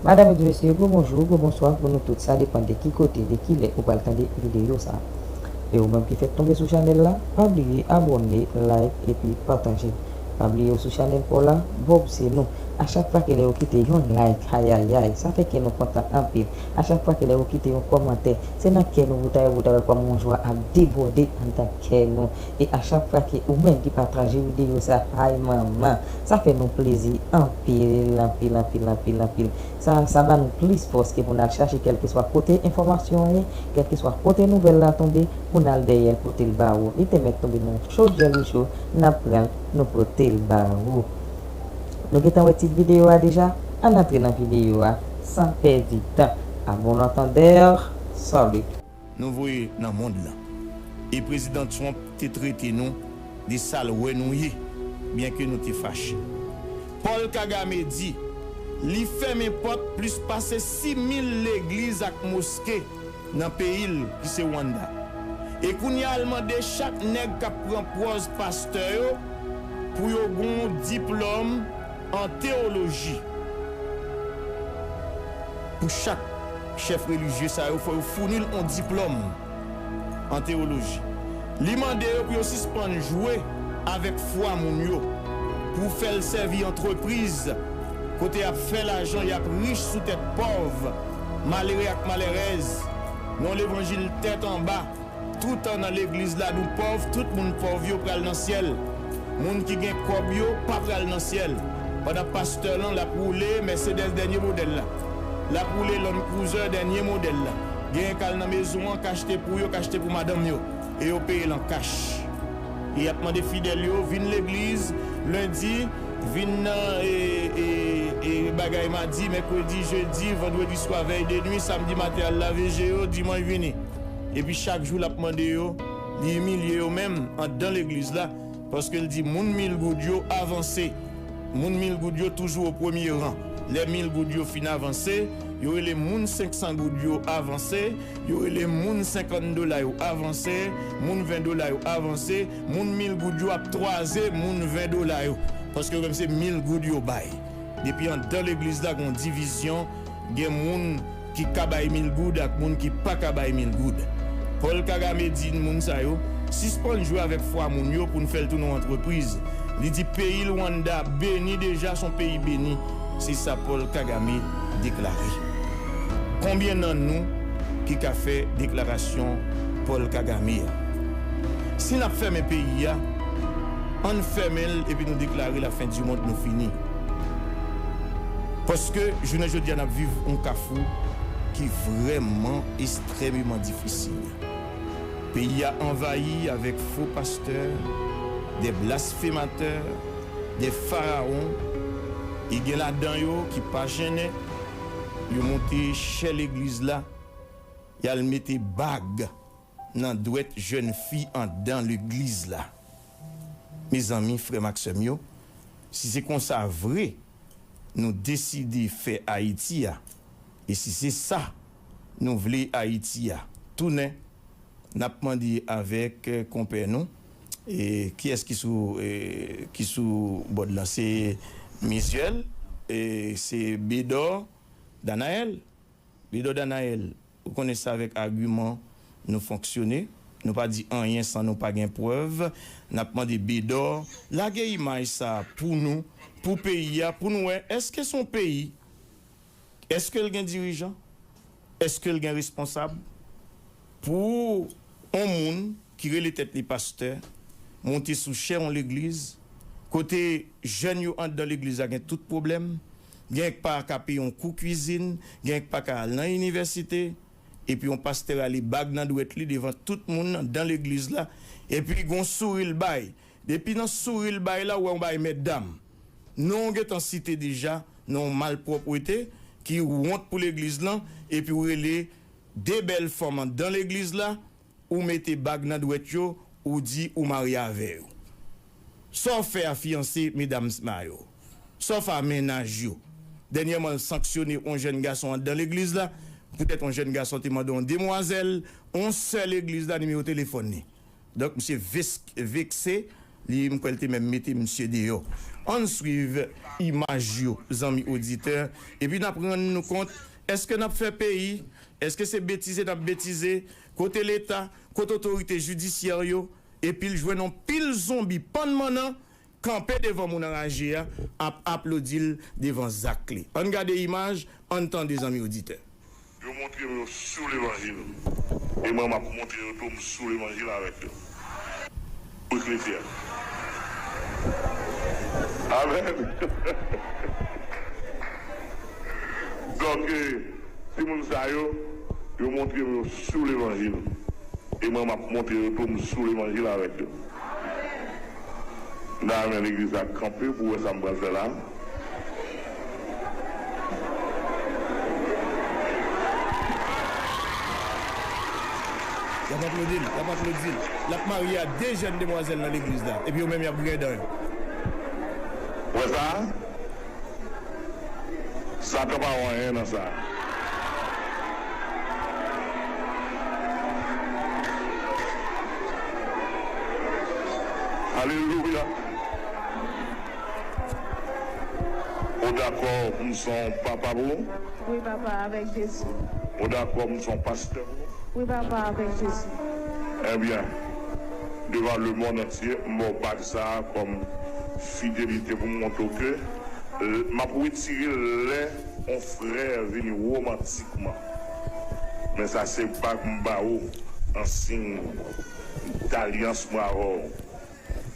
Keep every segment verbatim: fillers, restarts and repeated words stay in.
Madam e mesye, gwo bonjou, gwo bonswa pou nou tout. Sa depann de ki kote, de ki lè ou pral tande videyo sa. E ou menm ki fèk tonbe sou chanèl la, pa bliye abòne, like epi pataje. Pa bliye ou sou chanèl pa w la, Bob se nou. A chak fwa ke lè ou kite yon like, ayayay, sa fè kè nou kontan anpil. A chak fwa ke lè ou kite yon kòmantè, se nan kè nou bout a yo, bout a yo kòm yon jwa ap debòde anndan kè nou. E a chak fwa ke ou menm ki pataje videyo sa, ay manman, sa fè nou plezi anpil, anpil, anpil, anpil, anpil. Sa, sa ba nou plis fòs ke pou n al chache kèlkeswa kote enfòmasyon an ye, kèlkeswa kote nouvèl la tonbe, pou n al dèyè l pote l ba ou. Li te mèt tonbe nan yon chodyè lwicho, n ap pran l, nou pote l ba ou. Nou gentan wè tit videyo a deja? Ann antre nan videyo a san pèdi tan. A bon antandè, salut! Nou voye nan mond lan. E Prezidan Trump te trete nou de sa l wè nou ye, byenke nou te fache. Paul Kagame di li fèmen pòt plis pase sis mil legliz ak moske nan peyi l ki se Rwanda. E kounye a l mande chak nèg k ap pran pòz pastè yo pou yo gen yon diplòm an teyoloji. Pou chak chèf relijye sa yo, fò yo founi l yon diplòm an teyoloji. Li mande yo pou yo sispann jwe avèk fwa moun yo, pou fè l sèvi antrepriz kote y ap fè lajan, y ap rich sou tèt pòv, malere ak malèrèz, nan yon levanjil tèt anba. Toutan nan legliz la nou pòv, tout moun pòv yo pral nan syèl. Moun ki gen kòb yo pa pral nan syèl. Pandan pastè lan l ap woule Mercedes dènye modèl la, l ap woule Land Cruiser dènye modèl la. Genyen k al nan mezon an k achte pou yo, k achte pou madanm yo, e yo peye l an kach. E y ap mande fidèl yo vin legliz lendi, vin nan e, e, e, bagay madi, mèkredi, jedi, vandredi swa vèy de nwi, samdi maten al lave je yo, dimanch vini. Epi chak jou l ap mande yo, li imilye yo menm anndan legliz la, paske l di moun mil goud yo avanse. Moun mil goud yo toujou o premye ran. Lè mil goud yo fin avanse, yo rele moun senk san goud yo avanse, yo rele moun senkant dola yo avanse, moun ven dola yo avanse, moun mil goud yo ap twaze moun ven dola yo. Paske yo menm se mil goud yo bay. Depi anndan legliz la gen yon divizyon, gen moun ki ka bay mil goud ak moun ki pa ka bay mil goud. Paul Kagame di moun sa yo, sispann jwe avèk fwa moun yo pou n fè l tounen yon antrepriz. Li di peyi Rwanda beni deja, s on peyi beni. Se sa Paul Kagame deklare. Konbyen nan nou ki ka fè deklarasyon Paul Kagame a? Si n ap fèmen peyi a, ann fèmen l epi nou deklare lafen di mond, nou fini. Paske jounen jodi a n ap viv yon kafou ki vrèman ekstrèmeman difisil. Peyi a anvayi avèk fo pastè, de blasfematè, de farawon, e gen ladan yo ki pa jennen, yo monte chè legliz la, y al mete bag nan dwèt jèn fi anndan legliz la. Mezanmi, frè m ak sè m yo, si se konsa vre nou deside fè Ayiti a, e si se sa nou vle Ayiti a tounen, n ap mande avèk, eh, konpè nou, e kiyès ki sou, eh, ki sou bòd lan? Se Mizyèl, e se Bedò Danayèl. Bedò Danayèl, ou konnen se avèk agiman nou fonksyone. Nou pa di anyen san nou pa gen prèv. N ap mande Bedò lage imaj sa a pou nou, pou peyi a, pou nou wè èske se yon peyi, èske l gen dirijan, èske l gen responsab pou yon moun ki rele tèt li pastè, monte sou chè yon legliz, kote jèn yo anndan legliz la gen tout pwoblèm, gen k pa ka peye yon kou kwizin, gen k pa ka al nan inivèsite, epi yon pastè rale bag nan dwèt li devan tout moun anndan legliz la, epi gon souri l bay. Depi nan souri l bay la, ou wè yon bagay mètdam. Non w gentan site deja nan yon malpwòpte ki wont pou legliz lan, epi w rele de bèl fanm anndan legliz la, ou mete bag nan dwèt yo, ou di ou marye avè yo. Sa w fè a fiyanse medam sa yo? Sa w fè a mennaj yo? Dènyèman, l sanksyone yon jèn gason anndan legliz la, poutèt yon jèn gason te mande yon demwazèl, yon sè legliz la, nimewo telefòn li. Donk, misye ves-, vekse, Li, m kwè l te menm mete misye deyò. Ann swiv imaj yo, zanmi oditè, epi n ap rann nou kont, èske n ap fè peyi? Èske se betize n ap betize? Kote Leta? Kote otorite jidisyè yo? Epi l jwenn yon pil zonbi pann mannan kanpe devan moun anraje a, ap aplodi l devan zak li. Ann gade imaj, ann tande, zanmi oditè. Yo montre m yo sou levanjil. E mwen, m ap montre yo tou, m sou levanjil avèk yo. Pou kretyen. Amèn. Donk, eh, timoun sa yo, yo montre m yo sou levanjil. E mwen, m ap montre yo tou, m sou levanjil avèk yo. N a men legliz la kanpe pou wè sa m pral fè la. Y ap aplodi l, y ap aplodi l. L ap marye a de jèn demwazèl nan legliz la. Epi yo menm y ap griyen dan yo. Wè sa? Satan pa wè anyen nan sa. Alelouya. Ou dakò pou m se yon papa pou ou? Wi, papa, avèk Jezi. Ou dakò pou m se yon pastè pou ou? Wi, papa, avèk Jezi. Ebyen, devan lemonn antye, m ba w bag sa a kòm fidelite pou m montre w ke l-, m ap retire l lè yon frè vin womantikman. Men sa se bag m ba ou an siy dalyans mwen avè w.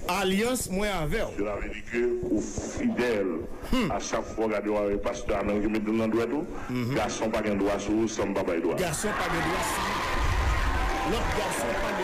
Alyans mwen avè w. Cela veut dire que ou fidèle. Hmm. A chak fwa w gade w avèk pastè Amèl ki met l nan dwèt ou, mhm, gason pa gen dwa sou ou san m pa bay dwa. Gason pa gen dwa sou ou. Lòt gason pa gen